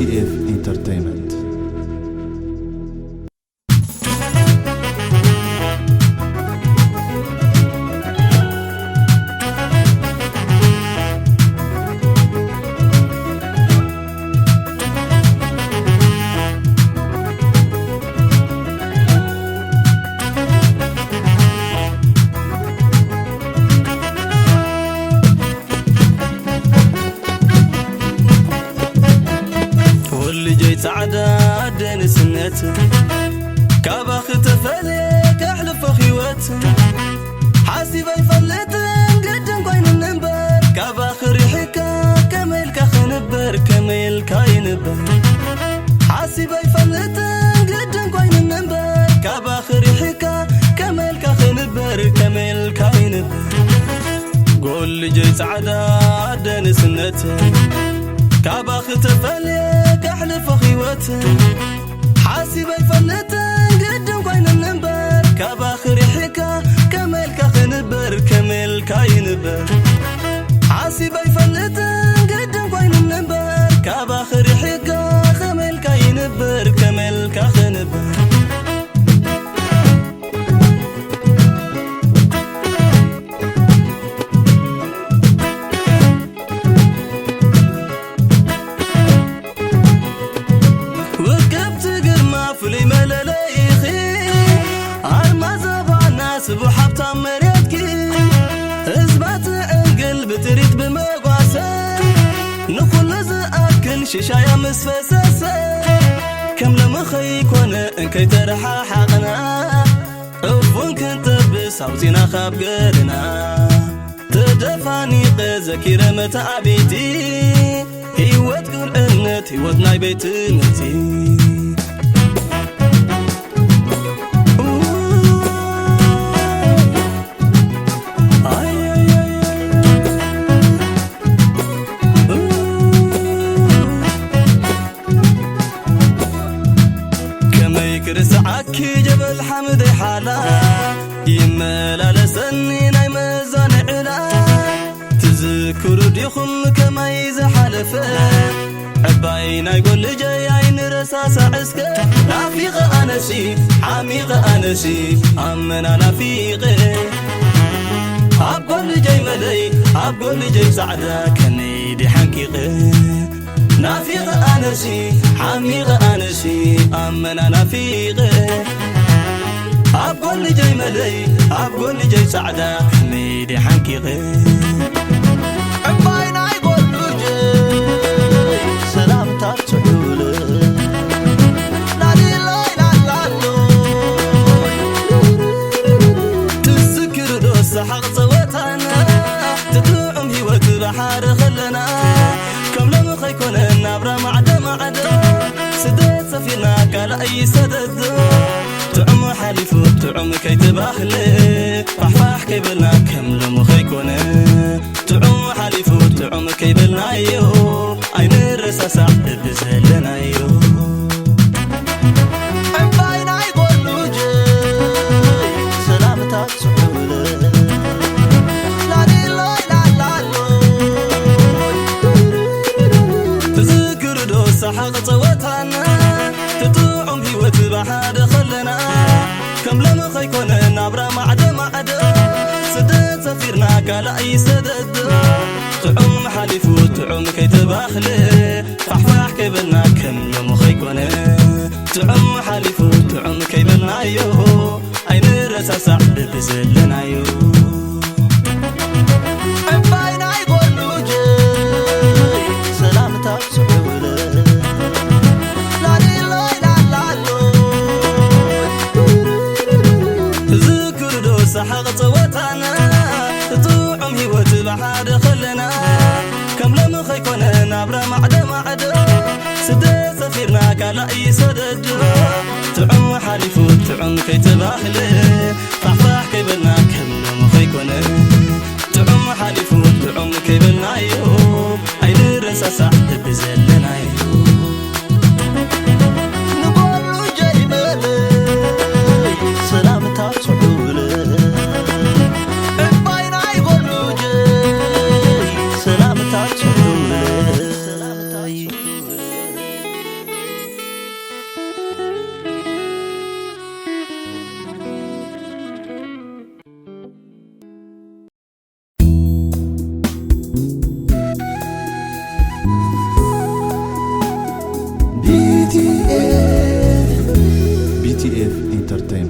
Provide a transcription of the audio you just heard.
ቲኤፍ ኢንተርቴይንመንት። ወልጀይ ጻዕዳ ኣደ ንስነት፣ ካባኺ ተፈልየ ከሕልፎ ህይወት። ሓሲበ ኣይፈልጥን ግድን ኮይኑኒ እምበር፣ ካባኺ ርሒካ ከመይ ኢልካ ክንበር፣ ከመይ ኢልካ ይንበር። ሓሲበ ኣይፈልጥን ግድን ኮይኑኒ እምበር፣ ካባኺ ርሒካ ከመይ ኢልካ ክንበር፣ ከመይ ኢልካ ይንበር። ጎል ልጀይ ጻዕዳ ኣደ ንስነት፣ ካባኺ ተፈልየ ከሕልፎ ህይወት። ሓሲበ ኣይፈልጥን ግድን ኮይኑኒ እምበር፣ ካባኺ ርሒካ ከመይ ኢልካ ክንበር፣ ከመይ ኢልካ ይንበር። ሓሲበ ኣይፈልጥን ግድን ኮይኑኒ እምበር፣ ካባኺ ርሒካ ከመይ ኢልካ ይንበር፣ ከመይ ኢልካ ክንበር። ውቅብቲ ግርማ ፍሉይ መለለይኺ፣ ኣርማ ዞባና ስቡሕ ሃብታም መሬትኪ፣ ህዝባ ትዕንግል ብጥሪት ብመጓሰ፣ ንኹሉ ዝኣክል ሽሻያ ምስ ፈሰሰ፣ ከም ሎሚ ኸይኮነ እንከይተረሓሓቕና፣ እፉን ክንጠብስ ኣውፂና ካብ ገርና። ተደፋኒቐ ዘኪረ መታዕቢቲ፣ ህይወት ቁልዕነት፣ ህይወት ናይ ቤት ትምህርቲ። ከመይ ክርስዓኪ ጀበል ሓምደይ ሓላ፣ ይመላለሰኒ ናይ መዛንዕላ። ትዝክሩ ዲኹም ከማይ ዝሓለፈ፣ ዕባይ ናይ ጎልጀይ ኣይንረሳሳዕ እስከ። ናፊቐ ኣነሲ፣ ሓሚቐ ኣነሲ፣ ኣመና ናፊቐ። ኣብ ጎልጀይ መለይ፣ ኣብ ጎልጀይ ጻዕዳ ከመይ ዲሓንቂቐ። ናፊቐ ኣነሲ፣ ሓሚቐ ኣነሲ፣ ኣመና ናፊቐ። ኣብ ጎልጀይ መለይ፣ ኣብ ጎልጀይ ጻዕዳ፣ ከመይ ዲሓንቂቐ። ዕባይ ናይ ጎልጀይ፣ ሰላምታ ብጽሑል። ላሊሎይ ላላሎይ። ትዝክሩ ዶ ሰሓቕ ጸወታና፣ ትጥዑም ህይወት ብሓደ ኸለና። ከም ሎሚ ኸይኮነ ናብራ ማዕዶ ማዕዶ፣ ስደት ሰፊርና ካልኣይ ሰደዶ። ጥዑሙ ሓሊፉ ጥዑም ከይተባህለ፣ ፋሕፋሕ ከይበልና ከም ሎሚ ኸይኮነ። ጥዑሙ ሓሊፉ ጥዑም ከይበልናዮ፣ ኣይንረሳሳዕ ብብዘለናዮ። ዕባይ ናይ ጎልጀይ ሰላምታ ስሑል። ላሊሎይ ላላሎይ። ትዝክሩ ዶ ሰሓቕ ጸወታና፣ ትጥዑም ህይወት ብሓደ ኸለና። ከም ሎሚ ኸይኮነ ናብራ ማዕዶ ማዕዶ፣ ስደት ሰፊርና ካልኣይ ሰደዶ። ጥዑም ሓሊፉ ጥዑም ከይተባህለ፣ ፋሕፋሕ ከይበልና ከም ሎሚ ኸይኮነ። ጥዑም ሓሊፉ ጥዑም ከይበልናዮ፣ ኣይንረሳሳዕ ብብዘለናዮ። ዕባይ ናይ ጎልጀይ ሰላምታ ስሑል። ላሊሎይ ላላሎይ። ትዝክሩ ዶ ሰሓቕ ጸወታና፣ ጥዑም ህይወት ብሓደ ኸለና። ከም ሎሚ ኸይኮነ ናብራ ማዕዶ ማዕዶ፣ ስደት ሰፊርና ካልኣይ ሰደዶ። ጥዑም ሓሊፉ ጥዑም ከይተባህለ፣ ፋሕፋሕ ከይበልና ከም ሎሚ ኸይኮነ። ጥዑም ሓሊፉ ጥዑም ከይበልናዮ፣ ኣይንረሳሳዕ ብብዘለናዮ። ንጎልጀይ መለይ ሰላምታ ስሑል። ዕባይ ናይ ጎልጀይ ሰላምታ ስሑል። B T F Entertainment.